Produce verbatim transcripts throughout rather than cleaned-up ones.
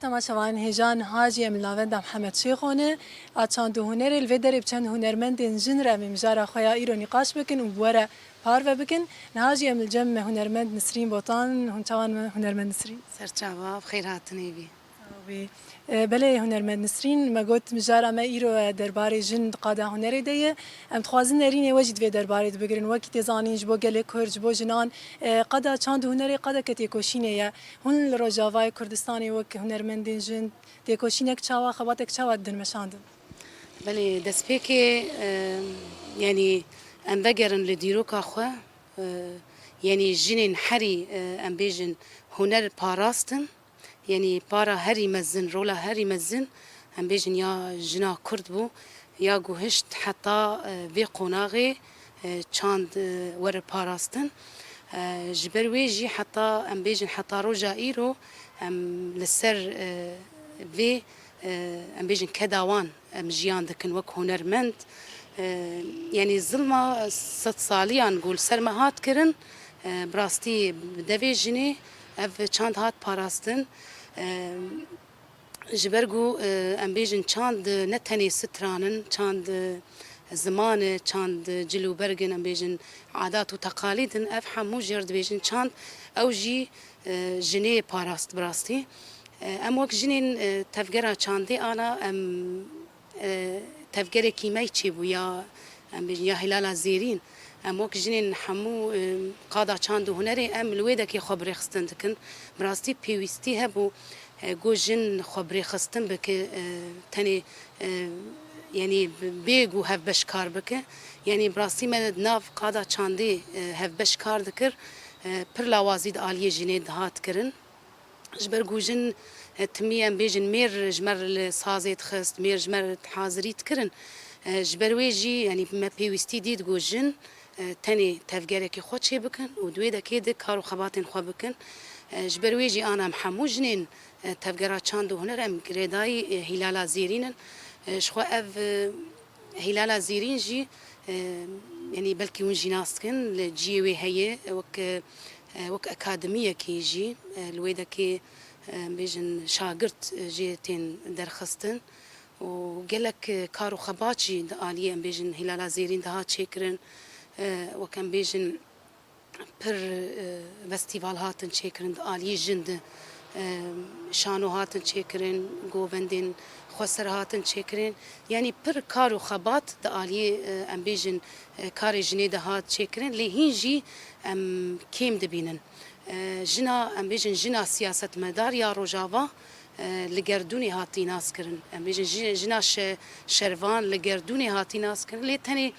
Temaşevanên hêja, niha jî em li navenda Mihemed Şêxo ne. A çand û hunerê li vê derê bi çend hunermendên jin re em ê mijara xwe ya îro nîqaş bikin û bi we re parve bikin. Niha jî em li cem me hunermend Nisrîn Botan. Hûn çawan me hunermend Nisrîn? Serçava, bi xêr hatinê bî. Sağ bî. E, belê hunermend Nisrîn, me got mijara me îro e derbarê jin di qada hunerê de ye. Em dixwazin nerînê we jî di vê derbarê de bigirin. Wekî tê zanîn ji bo gelê Kurd, ji bo jinan, e, qada çand û hunerê qadeke têkoşînê ye. Hûn li Rojavayê Kurdistanê wek hunermendên jin têkoşînek çawa, xebatek çawa didin meşandin? Belê, destpêkê, e, yanî em vegerin li dîroka xwe, e, yanî jinên herî, e, em bêjin huner parastin, yanî para herî mezin, rola herî mezin, em bêjin ya jina Kurd bû, ya guhişt heta, e, vê qonaxê, e, çand, e, were parastin. E, ji ber wê jî heta, em bêjin, heta roja îro em li ser, e, vê, e, em bêjin, keda wan em jiyan dikin wek hunermend. E, yanî zilma sedsaliyan ku li ser me hat kirin, e, bi rastî bi devê jinê ev çand hat parastin. E, Ji ber ku, e, em bêjin çand ne tenê stran in, çand, e, ziman e, çand cil û berg in, em bêjin adat û teqalîd in, ev hemû jê re dibêjin çand, ew jî, e, jinê parast bi rastî. E, em wek jinên, e, tevgera çandê ana em, e, tevgerekî me çêbû ya, em bêjin, ya Hilala Zêrîn. Em wek jinên hemû, e, qada çand û hunerê em li wê dekê xwe birêxistin dikin. Bi rastî pêwîstî hebû, e, ku jin xwe birêxistin bike, e, tenê, e, yanî bê ku hevbeş kar bike. Yanî bi rastî me di nav qada çandê, e, hevbeş kar dikir, e, pir lawazî di aliyê jinê dihat kirin. Ji ber ku jin, e, timî em bêjin mêr ji me re li sazê dixist, mêr ji me re hazirî dikirin. E, ji ber wê jî, yanî me pêwîstî dît ku jin, e, tenê tevgerekî xwe çêbikin û di wê dekê de kar û xebatên xwe bikin. E, ji ber wê jî ana em hemû jinên, e, tevgera çand û huner em girêdayî, e, Hîlala Zêrîn in. E, ji xwe ev, e, Hîlala Zêrîn jî, e, yanî belkî hûn jî nas dikin, li cihê wê heye, wek, e, wek akademiyekê jî, e, li wê dekê, e, em bêjin şagirt, e, jê tên derxistin û gelek, e, kar û xebat jî di aliyê, em bêjin, Hîlala Zêrîn de hat çêkirin. E, wek em bêjin, pir, e, festîval hatin çêkirin di aliyê jin de, e, şano hatin çêkirin, govendên xweser hatin çêkirin. Yanî pir kar û xebat di aliyê, e, em bêjin, e, karê jinê de hat çêkirin, lê hîn jî em kêm dibînin. E, jina, em bêjin, jina siyasetmedar ya Rojava, e, li gerdûnê hatî naskirin. Em bêjin, ji-, jina şe-, şervan li gerdûnê hatî naskirin, lê tenê,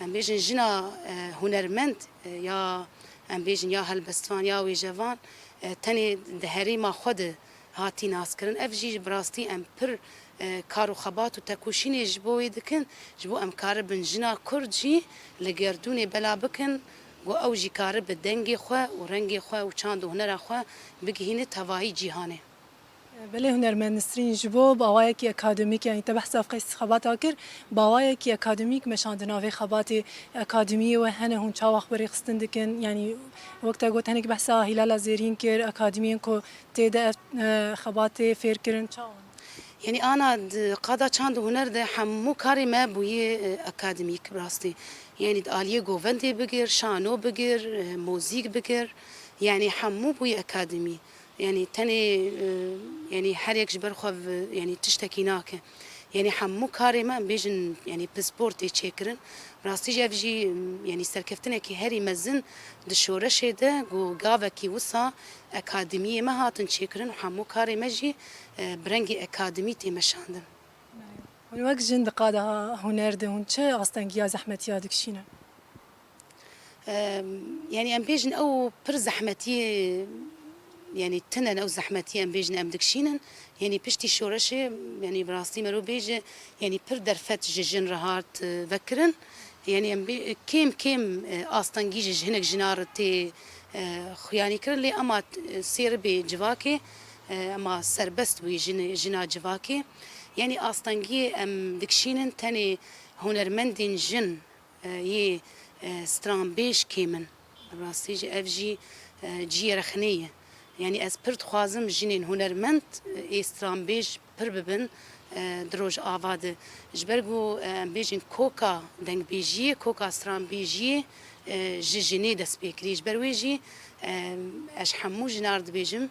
em bêjin, jina, e, hunermend, e, ya, em bêjin, ya helbestvan, ya wêjevan, e, tenê di herêma xwe de hatî naskirin. Ev jî bi rastî em pir, e, kar û xebat û tekoşînê ji bo wê dikin, ji bo em karibin jina Kurd jî li gerdûnê bela bikin, ku ew jî karibe dengê xwe û rengê xwe û çand û hunera xwe bigihîne tevayî cîhanê. Belê hunermend Nisrîn, ji bo bi awayekî akademîk, yanî te behsa qey xebata kir, bi awayekî akademîk meşandina vê xebatê, akademiyê we hene, hûn çawa xwe rêxistin dikin? Yanî wek te got, hinek behsa Hîlala Zêrîn kir, akademiyên ku tê de ev, e, xebatê fêr kirin, çawa? Yanî ana di qada çand û huner de hemû karê me bûye, e, akademîk bi rastî. Yanî di aliyê govendê bigir, şano bigir, e, mozîk bigir. Yanî hemû bûye akademî. Yanî tenê, e, yanî her yek ji ber xwe vi-, yanî tiştekî nake. Yanî hemû karê me, em bêjin, yanî pispor tê çêkirin. Rastî jî ev jî, yanî serkeftinekî herî mezin di şoreşê de, ku gavekî wisa akademiyê me hatin çêkirin û hemû karê me jî, e, bi rengê akademî tê meşandin. Hûn wek jin di qada huner de hûn çi astengiya, zehmetiya dikişînin? Em, yanî em bêjin ew pir zehmetiyê, yanî tinen ew zehmetiyê em bêjin em dikişînin. Yanî piştî şoreşê, yanî bi rastî merov bêje, yanî pir derfet ji jin re hat, e, vekirin. Yanî em bê-, kêm kêm, e, astengî ji hinek jina re tê, e, xuyanî kirin. Lê ema, e, sêribê civakê, e, ema serbest bûyî jin-, jina civakê. Yanî astengiyê em dikişînin tenê hunermendên jin, e, yê, e, stranbêj kêm in. Rastî jî ev jî, e, cihê rexnê ye. Yanî ez pir dixwazim jinên hunermend, e, ê stranbêj pir bibin, e, di Rojava de. Ji ber ku, e, em bêjin koka dengbêjiyê, koka stranbêjiyê, e, ji jinê dest pê kirî. Ji ber wê jî, e, ez ji hemû jinar dibêjim,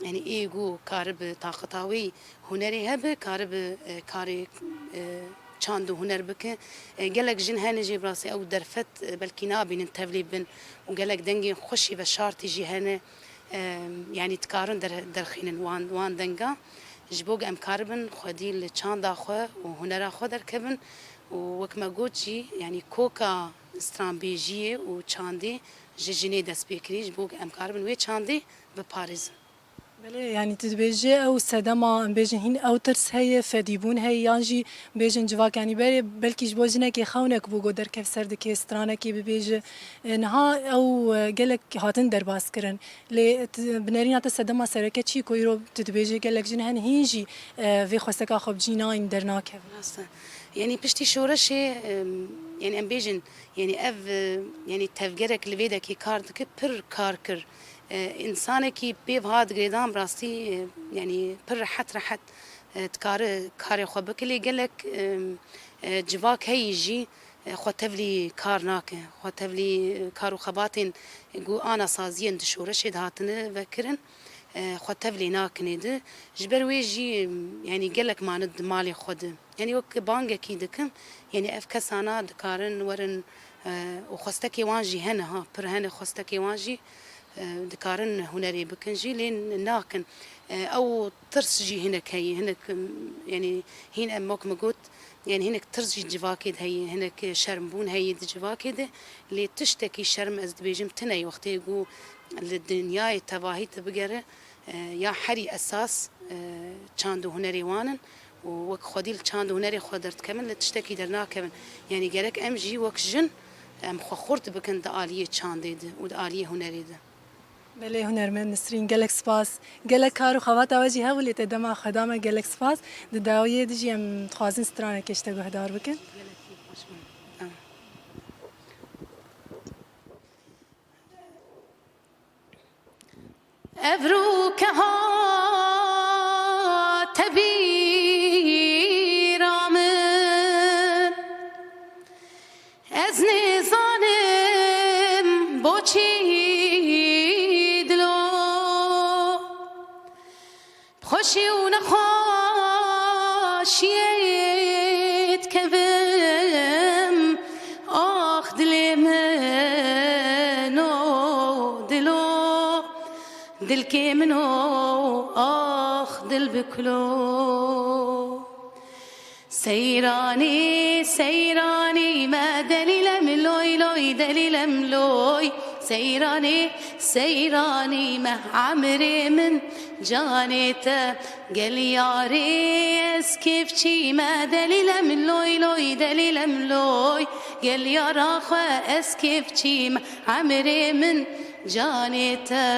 yanî ê ku karibe taqeta wê hunerê hebe, karibe, e, karê, e, çand û huner bike. E, gelek jin hene jî bi rastî ew derfet, e, belkî nabînin tevlî bin û gelek dengên xweşî veşartî jî hene. E, yanî dikarin der-, derxînin wan, wan denga. Ji bo ku em karibin xwedî li çanda xwe û hunera xwe derkevin û wek me got jî, yanî koka stranbêjiyê û çandê ji jinê dest pê kirî, ji bo ku em karibin wê çandê biparêzin. Belê, yanî tu dibêjî ew sedema, em bêjin hîn ew tirs heye, fedîbûn heye, yan jî bêjin civak, yanî berê belkî ji bo jinekê xewnek bû ku derkev ser dikê stranekê bibêje. E, niha ew, e, gelek hatin derbas kirin. Lê tu, bi nerîna te sedema sereke çi ku îro tu dibêjî gelek jin hene hîn jî, e, vê xwesteka xwe bi cî nayîn dernakevin? Rast e. Yanî piştî şoreşê, em, yanî em bêjin, yanî ev, e, yanî tevgerek li vê dekê kar dike, pir kar kir. E, însanekî pê wiha digirêdan bi rastî, e, yanî pir rehet rehet, e, dikare karê xwe bike. Lê gelek, e, e, civak heyî jî, e, xwe tevlî kar nake. Xwe tevlî, e, kar û xebatên ku ana saziyên di şoreşê de hatine vekirin, e, xwe tevlî nakinê di. Ji ber wê jî, yanî gelek mane di malê xwe de. Yanî wek bangekî dikim, yanî ev kesana dikarin werin, e, û xwestekê wan jî hene ha, pir hene xwestekê wan jî, e, dikarin hunerê bikin jî, lê nakin. E, ew tirs jî hinek heye, hinek, em, yanî hîn em wek min got, yanî hinek tirs jî civakê de heye, hinek şermbûn heye di civakê de, lê tiştekî şerm ez dibêjim tune ye wextê ku li dinyayê tevahî tu bigere, e, ya herî esas, e, çand û hunerê wan in û wek xwedî li çand û hunerê xwe derdikevin, li tiştekî dernakevin. Yanî gerek em jî wek jin em xwe xurt bikin di aliyê çandê de û di aliyê hunerê de. Belê hunermend Nisrîn, gelek spas. Gelek kar û xebata we jî hebû lê te dema xwe da me, gelek spas. Di dawiyê de jî em dixwazin stranekê ji te guhdar bikin. Gelekî xweş bû. Tamam. Evroke hate bîra min, ez nêzanim boçî dilo. Xweşî û nexweşiyê dikevim, ax dilê min o dilo, dilkê min o, ax dil bi kulo. Seyranî, seyranî me delîlem loy loy, delîlem loy. Seyranî, seyranî me emrê min canê te. Gel yarê ez kêfçî me delîlem loy loy, delîlem loy. Gel yara xwe ez kêfçî me emrê min canê te.